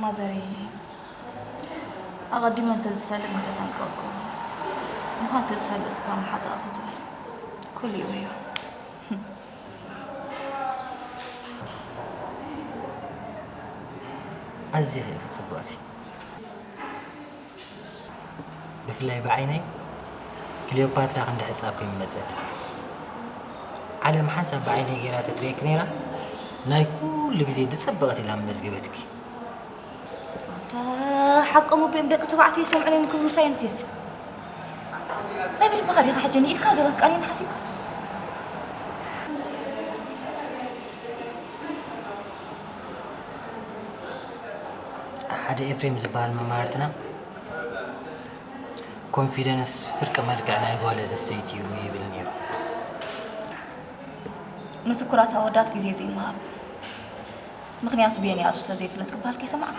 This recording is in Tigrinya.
ማዘረይ፣ ኣቐዲመ እንተዝፈልጥ ምተጠንቀቕኩ። ምዃን እንተዝፈልጥ ስጋ ምሓጣእኹ ትብል። ኩሉ እዩ ርዮ። ኣዝኺ ኢኺ ጽብቕቲ። ብፍላይ ብዓይነይ ክሊዮፓትራ ክንዲ ሕጻብ ከይመጸት። ዓለም ሓንሳብ ብዓይነይ ገይራ ተትርእየኪ ነይራ፣ ናይ ኩሉ ግዜ ዝጸበቐት ኢላ መመዝገበትኪ። ኣንታ ሓቆም እቦም ደቂ ተባዕትዮ ይሰምዑን እዮም ክብሉ ሳይንቲስት። ናይ ብልብኻ ዲኻ ሕጂ ንኢድካ ገለ ክትቃንየኒ ሓሲብካ? ሓደ ኤፍሬም ዝበሃል መማህርትና ኮንፊደንስ ፍርቂ መልክዕ ናይ ጓል ኣንስተይቲ እዩ ይብል ነይሩ። ንትኩራት ኣወዳት ግዜ ዘይምሃብ። ምኽንያቱ ብየን ይኣቱ ስለዘይፍለጥ ክበሃል ከይሰማዕካ?